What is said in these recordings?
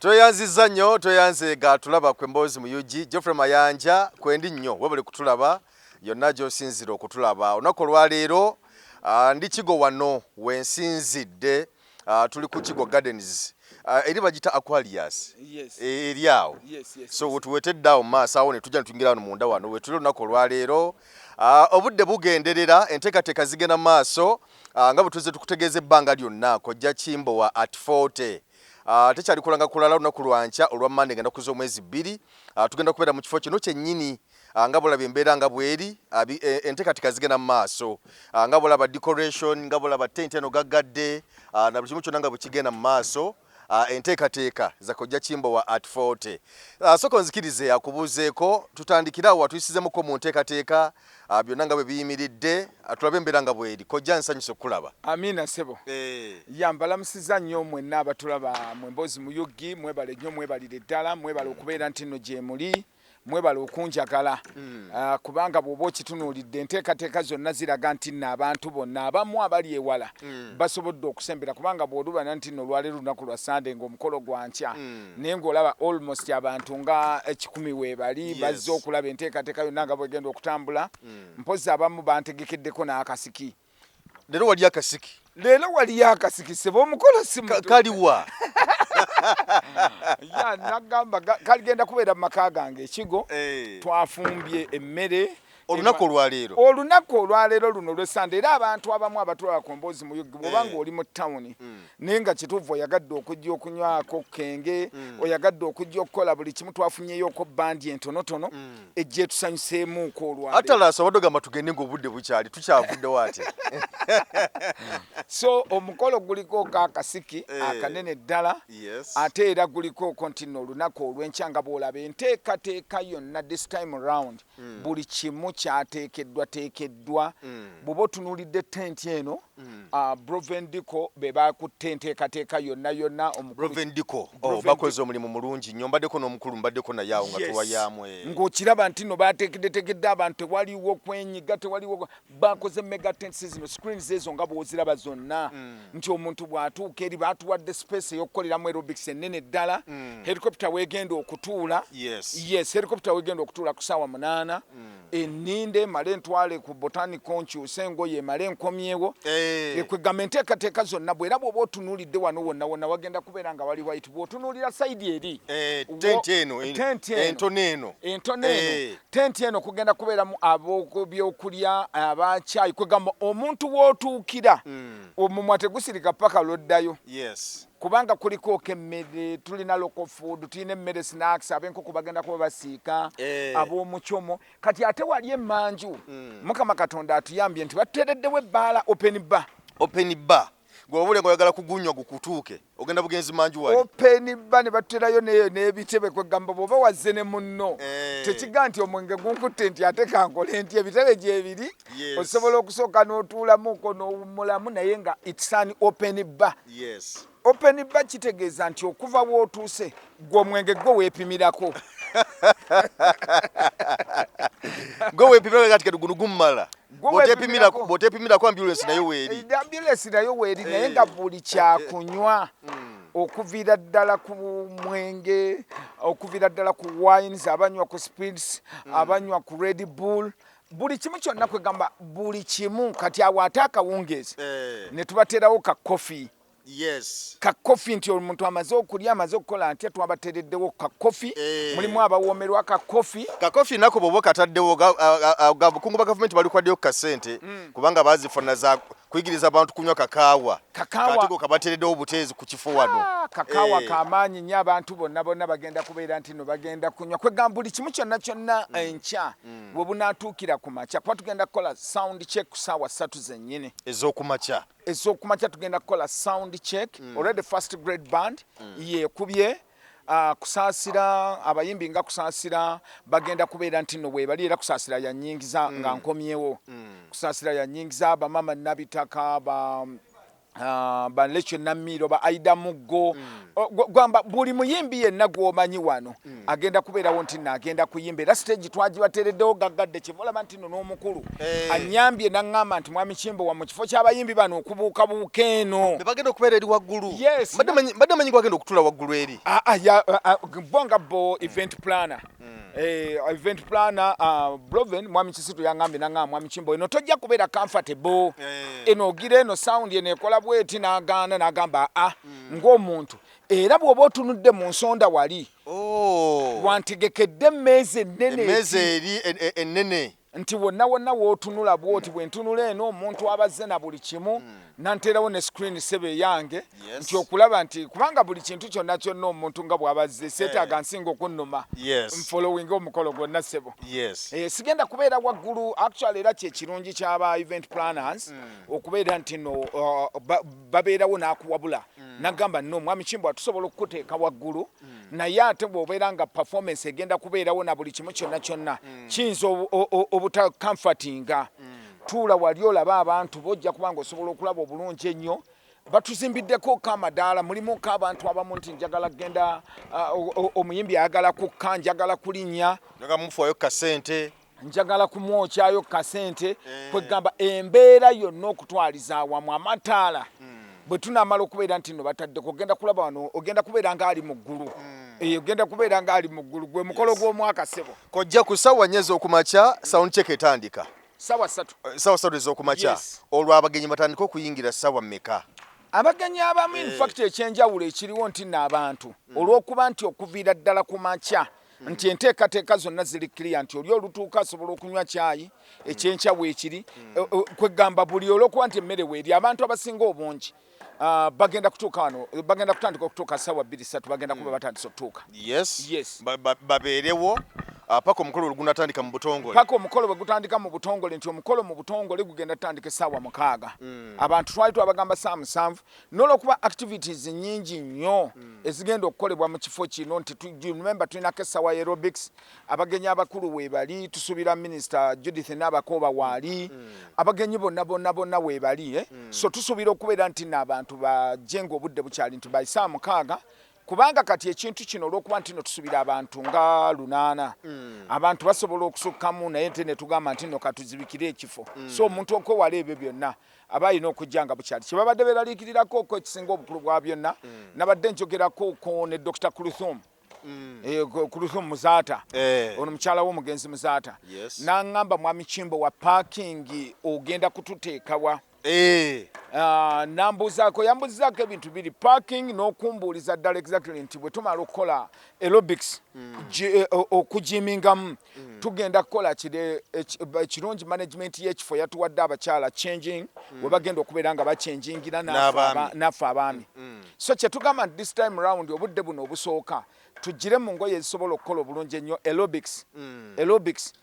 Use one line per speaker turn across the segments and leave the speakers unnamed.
Tweyanzizza nnyo, tweyanzeega tulaba ku Emboozi mu UG. Geoffrey Mayanja kwendi nnyo, webale kutulaba yonna gy'osinzira okutulaba. Olunaku olwaleero ndi Kigo wano wensinzidde, tuli ku Kigo Gardens, eri bagita Aquarius.
Yes.
Eri awo.
Yes.
So wetuwetedde awo mu maaso awo ne tujja ne tuyingira wano munda wano wetuli olunaku olwaleero. Obudde bugenderera, enteekateeka zigenda mu maaso, nga bwe tuzze tukutegeeza ebbanga lyonna. Kojja Kimbowa at 40 tekyali kulanga kulala. Olunaku lwankya olwa Mande nga ennaku z'omwezi 2, tugenda kubeera mu kifo kino kyennyini. Nga bulaba embeera nga bweri, enteekateeka zigenda mu maaso, nga bulaba decoration, nga bulaba tent eno gaggadde, na buli kimu kyonna nga bwe kigenda mu maaso, enteekateeka za Kojja Kimbowa at 40. Sooka onzikirize akubuuzeeko, tutandikire awo watuyisizemuko mu nteekateeka, byonna nga bwe biyimiridde, tulabe embeera nga bweri. Kojja, nsanyuse okukulaba.
Amiina, ssebo. Ya, mbalamusiza nnyo mwenna abatulaba mu Emboozi mu UG. Mwebale nnyo, mwebalire ddala, mwebale okubeera nti nno gye muli, mwebale okunjagala. Kubanga bw'oba okitunuulidde, enteekateeka zonna ziraga nti nno abantu bonna abamu abali ewala basobodde okusembera, kubanga bw'olubana nti nno olwaleero lunaku lwa Sande ng'omukolo gwa nkya, naye ng'olaba almost abantu nga 100 weebali bazze okulaba enteekateeka yonna nga bwegenda okutambula. Mpozi abamu bantegekeddeko n'akasiki.
Leero wali akasiki?
Leero waliyo akasiki, seba, omukolo si muto.
Kaliwa?
Ya, nagamba kaligenda kubeera mu maka gange Ekigo. Twafumbye emmere.
Olunaku olwaleero?
Olunaku olwaleero luno lwesande. Era abantu abamu abatulaba ku Mboozi mu UG, bw'oba nga oli mu tawuni naye nga kituufu oyagadde okujja okunywako kenge, oyagadde okujja okukola buli kimu, twafunyeeyoko bandi entonotono ejja etusanyuseemuuko olwaleero.
Atalaasa obadde ogamba tugende ng'obudde bukyali, tukyavuddewo ate.
So omukolo guliko akasiki akanene ddala. Ate era guliko nti nno olunaku olw'enkya, nga bw'olaba enteekateeka yonna this time round, buli kimu kyateekeddwa teekeddwa. Bw'oba otunuulidde tenti eno, Brovendico be bakutte enteekateeka yonna yonna. Omukulu
Brovendico, oh,
Brovendico.
Bakoze omulimu mulungi nnyo. Mbaddeko n'omukulu, mbaddeko naye awo nga tuwayaamu.
Ng'okiraba nti nno bateekeddeteekedde abantu, tewaliwo kwenyiga, tewaliwo. Bakoze mega tents zino, screens ezo nga bw'oziraba zonna, nti omuntu bw'atuuka eri batuwadde space ey'okukoleramu aerobics ennene ddala. Helicopter weegenda okutuula. Yes, helicopter wegenda okutuula ku saawa 8, enninde emale entwale ku Botanical, nkyuse engoye, emale enkomyewo. Ekwegamba enteekateeka zonna bwera bw'oba otunuulidde wano wonna wonna wagenda kubeera nga wali white. Bw'otunuulira side eri,
Tenti eno
tenti eno.
Entono eno.
Entono eno, tenti eno kugenda kubeeramu ab'ebyokulya, abakyayi. Kwegamba omuntu w'otuukira, omumwa tegusirika paka lw'oddayo, kubanga kuliko emmere, tulina local food, tulina emmere, snacks, ab'enkoko bagenda kuba basiika, ab'omukyomo. Kati ate wali emmanju, Mukama Katonda atuyambye nti batuteereddewo ebbaala, open bar.
Open bar, gwe wabule nga oyagala kugunywa gukutuuke, ogenda bugenzi manju wali.
Open bar ne batuterayo n'ebitebe. Kwegamba bw'oba wazze ne munno, tekiga nti omwenge gunkutte nti ate kankole nti ebitebe gyebiri, osobola okusooka n'otuulamuko n'owummulamu, naye nga it's an open bar. Open bar kitegeeza nti okuva w'otuuse, gwe omwenge gwe weepimirako.
Gwe weepimirako kati kati guno gummala.
Gwe weepimirako.
Bw'oteepimirako, ambulance nayo weeri.
Ambulance nayo weeri, naye nga buli kyakunywa, okuviira ddala ku mwenge, okuviira ddala ku wines, abanywa ku spirits, abanywa ku Red Bull, buli kimu kyonna, kwegamba buli kimu. Kati awo ate akawungeezi ne tubateerawo ka coffee. Ka coffee, nti omuntu amaze okulya, amaze okukola ntya, twabateereddewo ka coffee. Mulimu abawoomerwa ka coffee.
Kakofi nako bw'oba kataddewo, abakungu ba gavumenti balikwaddeyo ku kasente, kubanga bazifuna za kuyigiriza abantu kunywa kakaawa.
Kakaawa.
Kati go kabateereddewo obuteezi ku kifo wano.
Ah, kakaawa kamaanyi nnyo. Abantu bonna bonna bagenda kubeera nti no bagenda kunywa. Kwegamba buli kimu kyonna kyonna enkya we bunaatuukira ku makya, kuba tugenda kukola sound check ku saawa 3 zennyini
ez'okumakya.
Ez'okumakya tugenda kukola sound check. Already First Grade Band yekubye. Kusaasira abayimbi nga Kusaasira bagenda kubeera nti nno bwebali, era Kusaasira yanyingiza nga nkomyewo. Kusaasira yanyingiza bamama Nabitaka ba Ba Lecho Namiro, ba Aida Muggo, gwamba buli muyimbi yenna gw'omanyi wano agenda kubeerawo nti agenda kuyimba. Era stage twagibateereddewo gaggadde. Kyeva nti nno n'omukulu anyambye n'aŋŋamba nti, "Mwami Kimbowa, mu kifo ky'abayimbi bano okubuukabuuka eno,"
Be bagenda okubeera eri waggulu?
Yes.
Mbadde manyi gwagenda okutula waggulu eri.
Ah, ah, ya, ah, ah, bo nga bo event planner, event planner, Broven, mwami Kisitu yangambye nangamba, "Mwami Kimbo, eno tojja kubeera comfortable. Eno ogira eno sound eno ekola bweti." N'agaana n'agamba, "A ng'omuntu era bw'oba otunudde mu nsonda wali, wantegekedde emmeeza ennene
Emmeeza
eti,
eri ennene.
Nti wonna wonna w'otunula bw'oti, bwe ntunula eno, omuntu abazze na buli kimu, nanteerawo ne screen sebe eyange, nti okulaba nti kubanga buli kintu kyonna kyonna omuntu nga bw'abazze seetaaga nsinga okunnuma nfollowinga omukolo gwonna, ssebo. Sigenda kubeera waggulu actually. Era kyekirungi kyaba event planners okubeera nti no babeerawo n'akuwabula nagamba, "No, mwami Kimbo, tusobola okukuteeka waggulu, naye ate bw'obeera nga performance egenda kubeerawo na buli kimu kyonna kyonna, kiyinza obutacomfortinga. Tuula wali olabe abantu bojja kubanga osobola okulaba obulungi ennyo." Batuzimbiddeko ko amadaala, mulimuko abantu abamu nti njagala kgenda, omuyimbi ayagala kukka, njagala kulinnya,
Nga mufuwayo kasente.
Njagala kumwokyayo kasente. Kwegamba embeera yonna okutwaliza awamu, amataala bwe tunaamala okubeera nti no bataddeko, ogenda kulaba wano ogenda kubeera ng'ali mu ggulu. Ogenda kubeera ng'ali mu ggulu. Gwe mukolo gw'omwaka, ssebo.
Kojja, ku ssaawa 4 ez'okumakya sound check etandika?
Sawa 3.
Ssaawa 3 ez'okumakya?
Yes.
Olwo abagenyi batandika okuyingira ssaawa mmeka?
Abagenyi abamu, in fact ekyenjawulo ekiriwo nti nno abantu olw'okuba nti okuviira ddala ku makya nti enteekateeka zonna ziri clear, nti oli olutuuka asobola okunywa kyayi ekyenkya weekiri. Kwegamba buli olw'okuba nti emmere weeri, abantu abasinga obungi bagenda kutuuka wano, bagenda kutandika okutuuka ssaawa 2, 3, bagenda kuba batandise okutuuka. Yes.
Babeerewo paka omukolo olugunatandika mu butongole.
Paka omukolo bwe gutandika mu butongole, nti omukolo mu butongole gugenda tutandika essaawa 6. Abantu twali twabagamba ssaawa 7, n'olwokuba activities nyingi nnyo ezigenda okukolebwa mu kifo kino, nti you remember tulinako essaawa aerobics, abagenyi abakulu weebali, tusuubira Minisita Judith Nabakooba waali, abagenyi bonna bonna bonna weebali, eh? So tusuubira okubeera nti nno abantu bajje nga obudde bukyali, nti by ssaawa 6, kubanga kati ekintu kino olw'okuba nti no tusuubira abantu nga 800, abantu basobola okusukkamu, naye nte ne tugamba nti no katuzibikire ekifo. So omuntu okwewala ebyo byonna aba alina okujja nga bukyali. Kyebabadde beeraliikirirako oko ekisinga obukulu bwa byonna, nabadde njogerako ko ne Dr Kuluthum, Kuluthum Muzaata, ono mukyala w'omugenzi Muzaata, n'aŋŋamba, "Mwami Kimbo, wa parking ogenda kututeekawa?" Nambuuzaako, yambuuzizaako ebintu biri, parking n'okumbuuliza ddala exactly nti bwe tumala okukola aerobics, okujimingamu, tugenda kukola kire ekirungi. Management y'ekifo yatuwadde abakyala changing we bagenda okubeera nga bachangingira
N'abaami.
naffe abaami. So kyetugamba nti this time round, obudde buno obusooka, tugire mu ngoye ezisobola okukola obulungi ennyo aerobics. Aerobics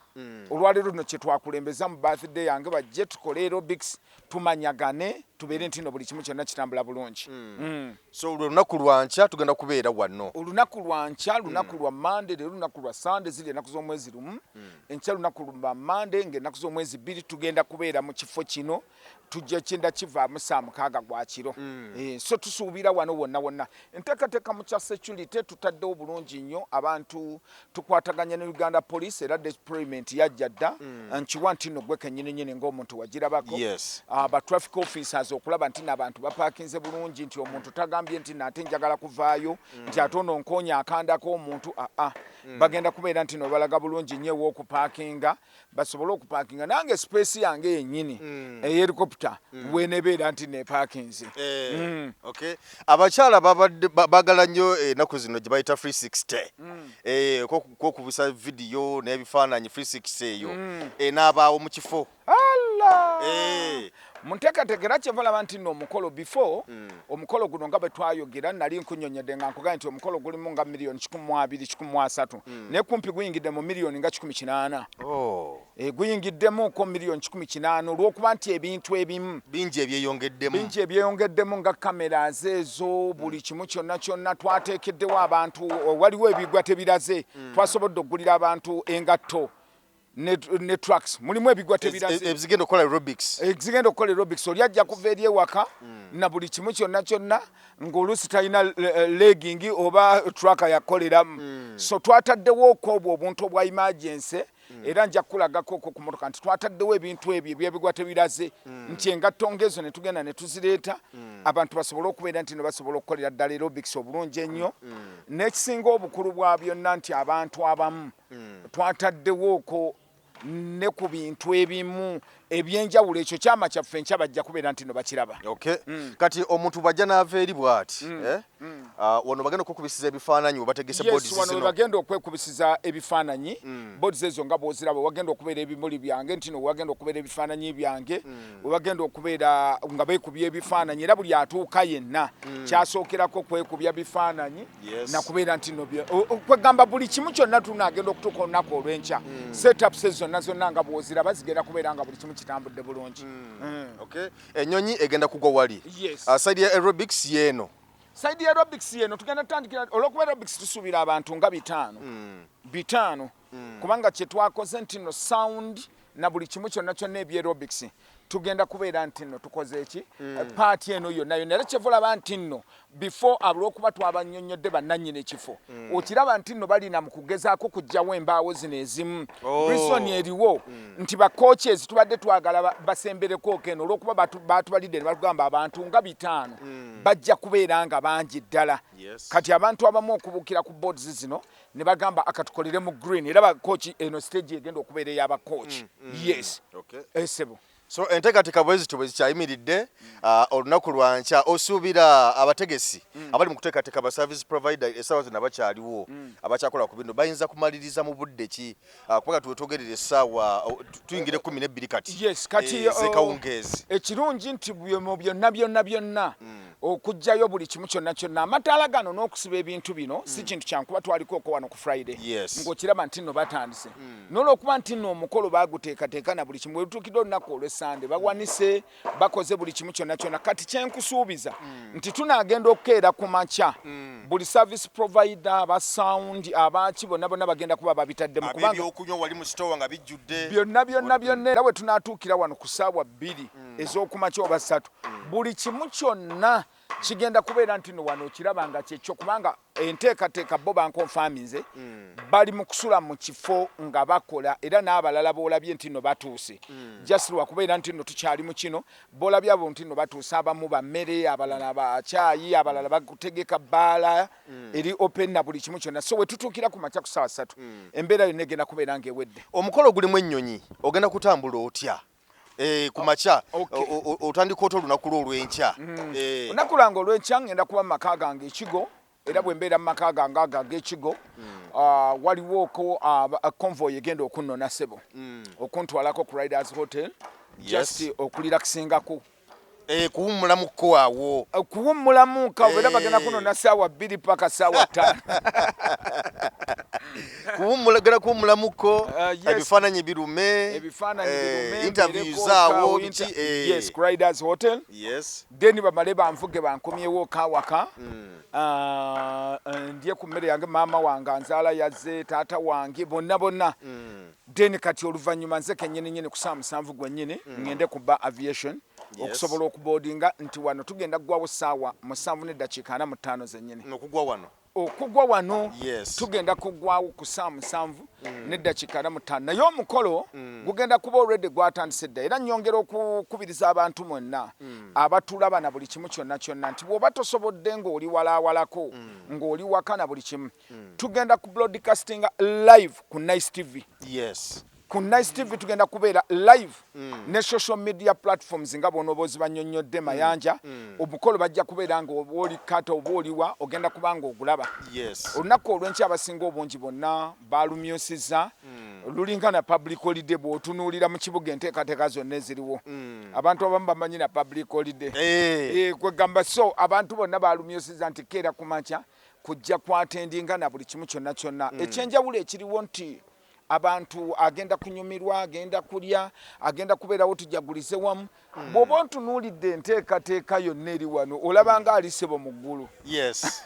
olwaleero luno kyetwakulembeza mu birthday yange, bajje tukole aerobics, tumanyagane, tubeere nti no buli kimu kyonna kitambula bulungi.
So olwo olunaku lwankya tugenda kubeera wano?
Olunaku lwankya lunaku lwa Mande. Leero lunaku lwa Sande, ziri ennaku z'omwezi 1. Enkya lunaku lwa Mande, ng'ennaku z'omwezi 2, tugenda kubeera mu kifo kino. Tujja kyenda kivaamu saa 6 gwa kiro. So tusuubira wano wonna wonna enteekateeka mu kya security tutaddewo bulungi nnyo. Abantu tukwataganya ne Uganda Police, era deployment yajja dda. Nkiwa nti nno gwe kennyini nnyini ng'omuntu wagirabako. Ba traffic officers okulaba nti n'abantu bapakinze bulungi, nti omuntu tagambye nti nate njagala kuvaayo, nti ate ono nkoonya akandako omuntu aa. Bagenda kubeera nti no balaga bulungi nnyo ew'okupaakinga, basobole okupaakinga. Nange space yange yennyini ehelicopter wenebeera nti nepaakinze.
Okay, abakyala babadde baagala nnyo ennaku zino gye bayita 360, kwokubisa vidiyo n'ebifaananyi. 360 eyo enaabaawo mu kifo?
Allah! Mu nteekateeka, era kyeva laba nti nno omukolo before omukolo guno, nga bwe twayogera, nali nkunyonyodde nga nkugambye nti omukolo gulimu nga miliyoni 120, 130, naye kumpi guyingidde mu miliyoni nga 180. Guyingiddemuko miliyoni 180 olw'okuba nti ebintu ebimu
bingi ebyeyongeddemu.
Bingi ebyeyongeddemu, nga cameras ezo, buli kimu kyonna kyonna twateekeddewo abantu. Waliwo ebigwa tebiraze, twasobodde okugulira abantu engatto. Ne tracks mulimu ebigwa tebiraze.
Ezigenda okukola aerobics.
Ezigenda okukola aerobics. Oli ajja kuva eri ewaka na buli kimu kyonna kyonna, ng'oluusi talina legging oba track yakoleramu. So twataddewo okwobwo obuntu obwa emergency. Era nja kukulagako okwo ku motoka nti twataddewo ebintu ebyo ebyebigwa tebiraze, nti engatto ng'ezo ne tugenda ne tuzireeta, abantu basobole okubeera nti no basobola okukolera ddala aerobics obulungi ennyo. N'ekisinga obukulu bwa byonna nti abantu abamu twataddewo okwo ne ku bintu ebimu ebyenjawulo. Ekyo kyama kyaffe, enkya bajja kubeera nti no bakiraba.
Okay. Kati omuntu bw'ajja n'ava eri bw'ati, eh? Ah, wano bagenda okukubisiza ebifaananyi we bategese boards
Yes, wano we
zino.
bagenda okwekubisiza ebifaananyi. Boards ezo nga bw'oziraba, wagenda okubeera ebimuli byange, nti no wagenda okubeera ebifaananyi byange, we bagenda okubeera nga beekubya ebifaananyi. Era buli atuuka yenna kyasookerako kwekubya bifaananyi nakubeera nti no kwegamba buli kimu kyonna tunaagenda okutuuka olunaku olw'enkya, setups ezo zonna zonna nga bw'oziraba zigenda kubeera nga buli kimu kitambudde bulungi.
Okay. Ennyonyi egenda kugwa wali.
Yes.
Ah, side ya aerobics yeeno.
Side ya aerobics yeno tugenda tutandikira, olwokuba aerobics tusuubira abantu nga 500 500, kubanga kye twakoze nti no sound na buli kimu kyonna kyonna ebya aerobics tugenda kubeera nti nno tukoze eki part eno yonna yonna. Era kyeva olaba nti nno before, olwokuba twabannyonnyodde bannannyini ekifo, okiraba nti nno balina mu kugezaako kuggyawo embaawo zino ezimu. Reason eriwo nti ba coaches tubadde twagala basembereko eno, olwokuba batubalidde ne batugamba abantu nga 500 bajja kubeera nga bangi ddala. Kati abantu abamu okubuukira ku boards zino ne bagamba akatukolere mu green, era ba coach eno stage egenda okubeera ey'aba coach. Yes. Esebo.
So enteekateeka bwe zityo bwe zikyayimiridde. Olunaku lwankya osuubira abategesi abali mu kuteekateeka, ba service provider essaawa zonna bakyaliwo, abakyakola ku bino, bayinza kumaliriza mu budde ki? Kubanga tuwetwogerera essaawa tuyingira 12 kati.
Yes, kati
Eh, z'ekawungeezi.
Ekirungi nti mu byonna byonna byonna okuggyayo buli kimu kyonna kyonna, amataala gano n'okusiba ebintu bino si kintu kyankuba. Twaliko wano ku Friday ng'okiraba nti nno batandise, n'olwokuba nti nno omukolo baaguteekateeka na buli kimu, bwe lutuukidde olunaku olw'Essande bawanise, bakoze buli kimu kyonna kyonna. Kati kyenkusuubiza nti tunaagenda okukeera ku makya, buli service provider, aba sound, abaki, bonna bonna bagenda kuba babitaddemu kubanga
Ab'ebyokunywa wali mu store nga bijjudde.
Byonna byonna byonna. Era bwe tunaatuukira wano ku ssaawa 2 ez'okumakya oba 3, buli kimu kyonna kigenda kubeera nti no wano okiraba nga kyekyo, kubanga enteekateeka bo bankonfaminze bali mu kusula mu kifo nga bakola. Era n'abalala boolabye nti no batuuse, just lwakubeera nti no tukyali mu kino, boolabye abo nti no batuuse, abamu bammere, abalala bakyayi, abalala bakutegeka bbaala eri open na buli kimu kyonna. So we tutuukira ku makya ku ssaawa 3, embeera yonna egenda kubeera ng'ewedde.
Omukolo gulimu ennyonyi, ogenda kutambula otya? Ku makya otandika otya olunaku lwo olw'enkya?
Olunaku lwange olw'enkya ngenda kuba mu maka gange ekigo, era bwe mbeera mu maka gange ago ag'ekigo, waliwooko convoy egenda okunnona, ssebo, okuntwalako ku Riders Hotel, just okurelaxingako.
Kuwummulamuko awo.
Kuwummulamu ka era bagenda kunona saawa 2 paka saawa 5.
Kuwummula, genda kuwummulamuko.
Yes.
Ebifaananyi birume.
Ebifaananyi birume.
Interviews
mbeereko
awo
awo,
biki.
Yes, ku Riders Hotel. Then bamale banvuge bankomyewo kawaka. Ah, ndye ku mmere yange, maama wange anzaala yazze, taata wange, bonna bonna. Then kati oluvannyuma nze kennyini nyini ku saa 7 gwennyini ngende ku ba aviation okusobola okuboardinga, nti wano tugenda kugwawo saawa 7:45 zennyini.
Okugwa wano.
Okugwa wano tugenda kugwawo ku saa 7:45, naye omukolo gugenda kuba already gwatandise dda. Era nnyongera okukubiriza abantu mwenna abatulaba na buli kimu kyonna kyonna nti bw'oba tosobodde ng'oli walaawalako, ng'oli waka na buli kimu, tugenda ku broadcastinga live ku Nice TV. Ku Nice TV tugenda kubeera live ne social media platforms nga bw'onooba ozibannyonnyodde Mayanja. Omukolo bajja kubeera nga oba oli kata oba oliwa, ogenda kuba nga ogulaba. Olunaku olw'enkya abasinga obungi bonna balumyusiza, lulinga na public holiday. Bw'otunuulira mu kibuga enteekateeka zonna eziriwo, abantu abamu bamanyi na public holiday. Kwegamba so abantu bonna balumyusiza nti keera ku makya kujja kwattendinga na buli kimu kyonna kyonna. Ekyenjawulo ekiriwo nti Abantu agenda kunyumirwa, agenda kulya, agenda kubeerawo, tujagulize wamu. Bw'oba ontunuulidde enteekateeka yonna eri wano, olaba nga ali ssebo mu ggulu.
Yes,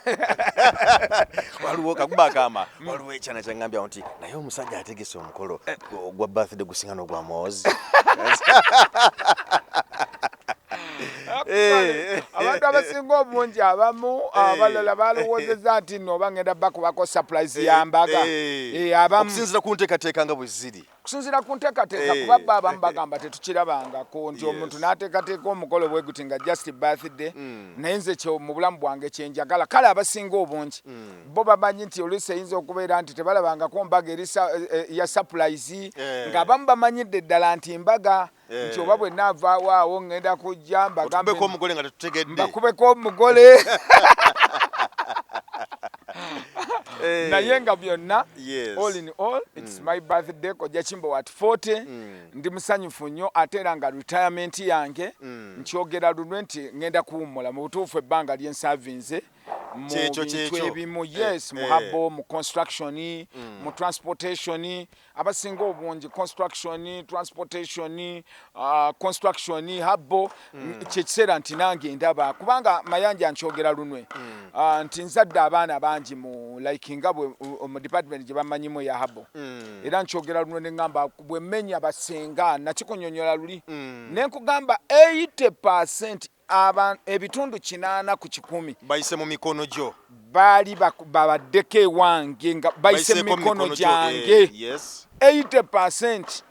waliwo kakuba akama, waliwo ekyana kyaŋŋambye awo nti naye omusajja ategese omukolo ogwa birthday gusinga n'ogwa Mozi.
Abantu abasinga obungi abamu, abalala balowoozezza nti nno oba ngenda bakubako surprise ya mbaga. Abamu
Okusinziira ku nteekateeka nga bwe ziri.
Kusinziira ku nteekateeka, kuba bo abamu bagamba tetukirabangako nti omuntu n'ateekateeka omukolo bwe guti nga just birthday. Naye nze kyo mu bulamu bwange kyenjagala. Kale abasinga obungi bo bamanyi nti oluusi eyinza okubeera nti tebalabangako mbaga eri ya surprise, ng'abamu bamanyidde ddala nti mbaga, nti oba bwe naavaawo awo ŋŋenda kujja mbagambe
Otubeko omugole nga tetutegedde.
Mbakubeko omugole. Naye nga byonna, all in all, it's my birthday, Kojja Kimbowa at 40. Ndi musanyufu nnyo, ate era nga retirement yange nkyogera lunwe nti ŋŋenda kuwummula mu butuufu ebbanga lyensavinze mu
Kyekyo,
bintu
kyekyo.
ebimu. Yes, mu harbour, mu construction, mu transportation. Abasinga obungi construction, transportation, construction, harbour. Kyekiseera nti nange ndaba, kubanga Mayanja nkyogera lunwe nti nzadde abaana bangi mu like nga bwe mu department gye bamanyimu eya harbour. Era nkyogera lunwe ne ŋŋamba bwe mmenya basenga nakikunyonyola luli ne nkugamba 80%, 80%
Bayise mu mikono gyo.
Baali babaddeko ewange nga bayise mu
Bayiseeko mu
mikono
gyo,
gyange. 80%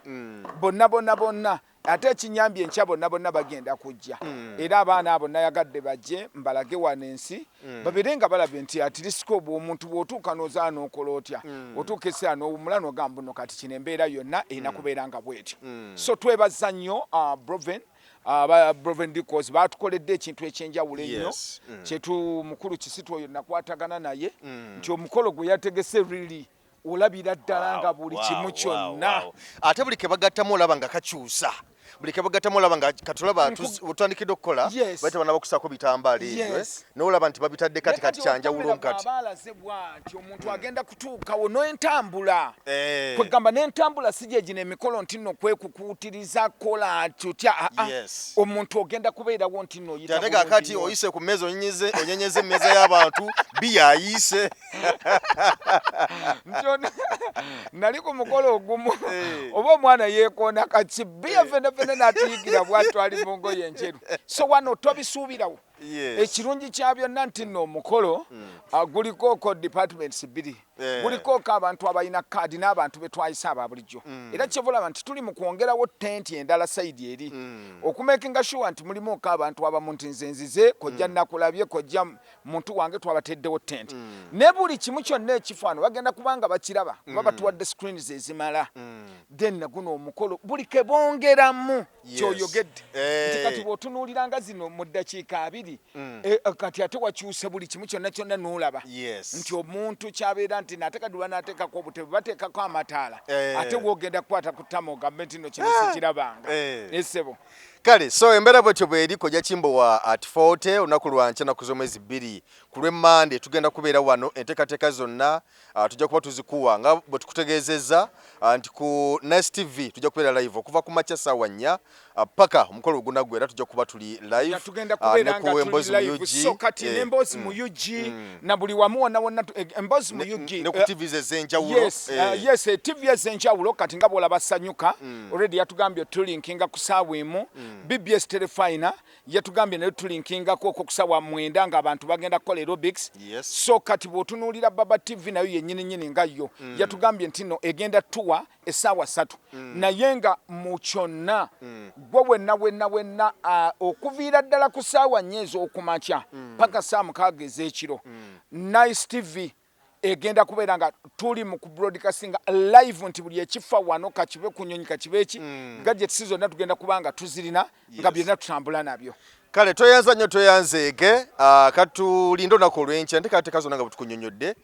bonna bonna bonna. Ate ekinyambye, enkya bonna bonna bagenda kujja. Era abaana abo nayagadde bajje mbalage wano ensi, babeere nga balabye nti at least obwo omuntu bw'otuuka n'ozaala n'okola otya, otuuka ekiseera n'owummula n'ogamba buno kati kino embeera yonna erina kubeera nga bwetyo. So twebaza nnyo Broven, aba Broven Decors batukoledde ekintu ekyenjawulo ennyo. Kyetu mukulu Kisitu oyo nakwatagana naye nti omukolo gwe yategese really olabira ddala nga buli kimu kyonna.
Ate buli kebagattamu olaba nga kakyusa, buli kebagattamu olaba nga katulaba otandikidde okukola. Baita bana bakusaako bitambaala ebyo, n'olaba nti babitadde kati kati kyanjawulo kati.
Baalaze bw'ati omuntu agenda kutuukawo n'entambula. Kwegamba n'entambula si gye gino emikolo nti nno kwekukuutiriza kola tutya. Ah, ah. Omuntu ogenda kubeerawo nti nno oyita
Ate kakati
bulungi nnyo.
Oyise ku mmeeza, onyenyeze emmeeza y'abantu biyayiise.
Nti nali ku mukolo ogumu, oba omwana yeekoona kaki biya, fena fena n'atuyigira bwatwali mu ngoye enjeru. So wano tobisuubirawo. Ekirungi kya byonna nti nno omukolo guliko departments bbiri. Guliko abantu abalina kaadi n'abantu be twayise aba bulijjo. Era kyeva olaba nti tuli mu kwongerawo tenti endala side eri, okumakinga sure nti mulimuko abantu abamu nti nze nzize kojja nakulabye kojja muntu wange, twabateddewo tenti. Ne buli kimu kyonna ekifaano bagenda kubanga bakiraba kuba batuwadde screens ezimala. Then naguno omukolo buli kebongeramu kyoyogedde nti kati bw'otunuuliranga zino mu ddakiika 20, kati ate wakyuse buli kimu kyonna kyonna n'olaba nti omuntu kyabeera nti nate kati lwanateekako obutebe, bateekako amataala, ate wogenda kukwata ku ttama ogambe nti no kino sikirabanga. Esebo.
Kale, so embeera bwetyo bweri. Kojja Kimbowa at 40, olunaku lwankya naku z'omwezi 2 ku lw'emmande tugenda kubeera wano. Enteekateeka zonna tujja kuba tuzikuwa nga bwe tukutegeezezza nti ku Nice TV tujja kubeera live okuva ku makya ssaawa 4 paka omukolo ogunaggwa, era tujja kuba tuli live.
Tugenda
ne
kubeera
ku
nga tuli
Emboozi mu
live.
UG.
So kati n'Emboozi mu UG na buli wamu wonna wonna Emboozi mu UG
Ne ku TVs ez'enjawulo.
Yes, yes, TV ez'enjawulo kati nga bw'olaba Sanyuka already yatugambye tulinkinga ku ssaawa 1. BBS Terefayina yatugambye naye tulinkingako okwo ku ssaawa 9 ng'abantu bagenda kukola aerobics. So kati bw'otunuulira Baba TV nayo yennyini nnyini nga yo yatugambye nti no egenda tuwa essaawa 3. Naye nga mu kyonna gwe wenna wenna wenna okuviira ddala ku ssaawa 4 ez'okumakya paka ssaawa 6 ez'ekiro, Nice TV egenda kubeera nga tuli mu kubroadcastinga live nti buli ekifa wano, kakibe ku nyonyi, kakibe eki, gadgets zonna tugenda kuba nga tuzirina nga byonna tutambula nabyo.
Kale toyanza nnyo, toyanzeege. Katulinde olunaku olw'enkya, enteekateeka zonna nga bwe tukunyonnyodde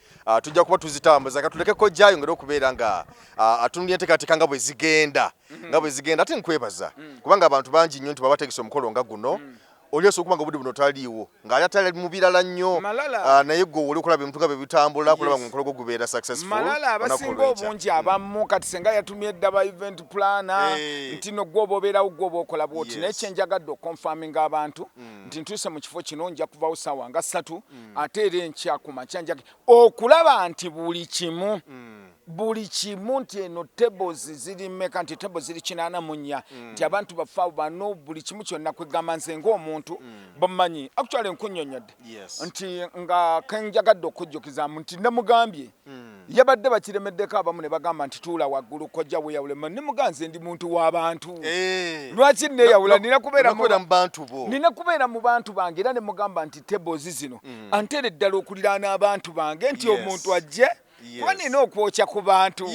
tujja kuba tuzitambuza. Katuleke kojja ayongere okubeera nga atunulira enteekateeka nga bwe zigenda, nga bwe zigenda. Ate nkwebaza kubanga abantu bangi nnyo nti baba bategese omukolo nga guno. Oli osobola okuba nga obudde buno taliiwo, ng'ali ate ali mu birala nnyo.
Malala.
Ah, naye gwe oli okulaba ebintu nga bwe bitambula, okulaba nga omukolo gwo gubeera successful
Malala
olunaku
abasinga
olw'enkya.
Obungi abamu kati senga yatumye dda ba event planner nti no gwe oba obeerawo, gwe oba okola bwoti. Naye kyenjagadde okonfaminga abantu nti ntuuse mu kifo kino, nja kuvawo saawa nga 3, ate era enkya ku makya nja okulaba nti buli kimu, buli kimu, nti eno tables ziri mmeka, nti table ziri 84, nti abantu baffe abo bano, buli kimu kyonna. Kwegamba nze ng'omuntu bamanyi, actually nkunnyonnyodde nti nga kenjagadde okujjukizaamu nti namugambye yabadde bakiremeddeko abamu ne bagamba nti tuula waggulu, kojja weeyawule. Ne mugamba nze ndi muntu w'abantu. Lwaki neeyawula? Nina kubeera
Nina kubeera mu bantu bo.
Nina kubeera mu bantu bange. Era ne mugamba nti tables zino antere ddala okuliraana abantu bange, nti omuntu ajje kuba nina okwokya ku bantu.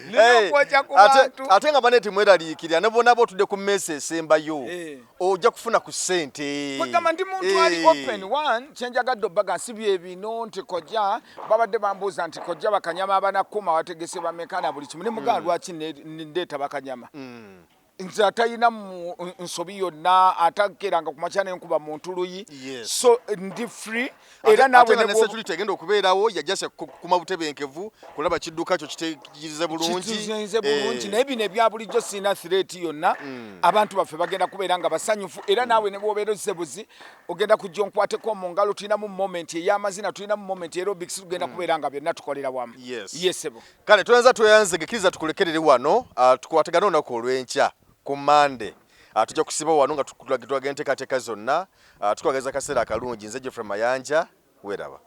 Nina okwokya ku bantu.
Ate nga bane temweraliikirira, ne bonna otudde ku mmeeza esembayo, ojja kufuna ku ssente.
Kwegamba ndi muntu ali open. One, kyenjagadde obbaga si bye bino nti kojja babadde bambuuza nti kojja bakanyama abanakuma wategese bameka na buli kimu, ne mugamba lwaki ndeeta bakanyama? Nze atalina mu nsobi yonna, atakeranga ku makya nenkuba muntu luyi. So ndi free era naawe
ate nga
ne
ne security egenda okubeerawo yajja kuma butebenkevu kulaba kidduka kyo kitekirize bulungi.
Kituzenze bulungi. Naye bino ebya bulijjo sirina threat yonna. Abantu baffe bagenda kubeera nga basanyufu, era naawe ne bw'obeera ozze buzi ogenda kujja onkwateko mu ngalo. Tulinamu moment ey'amazina, tulinamu moment aerobics, tugenda kubeera nga byonna tukolera wamu. Yesebo.
Kale tweyanza, tweyanzege. Kkiriza tukulekerere wano, tukwatagane olunaku olw'enkya ku Mande. Tujja kusiba wano nga tulaga enteekateeka zonna. Tukwagaliza akaseera akalungi. Nze Jeffrey Mayanja, weeraba.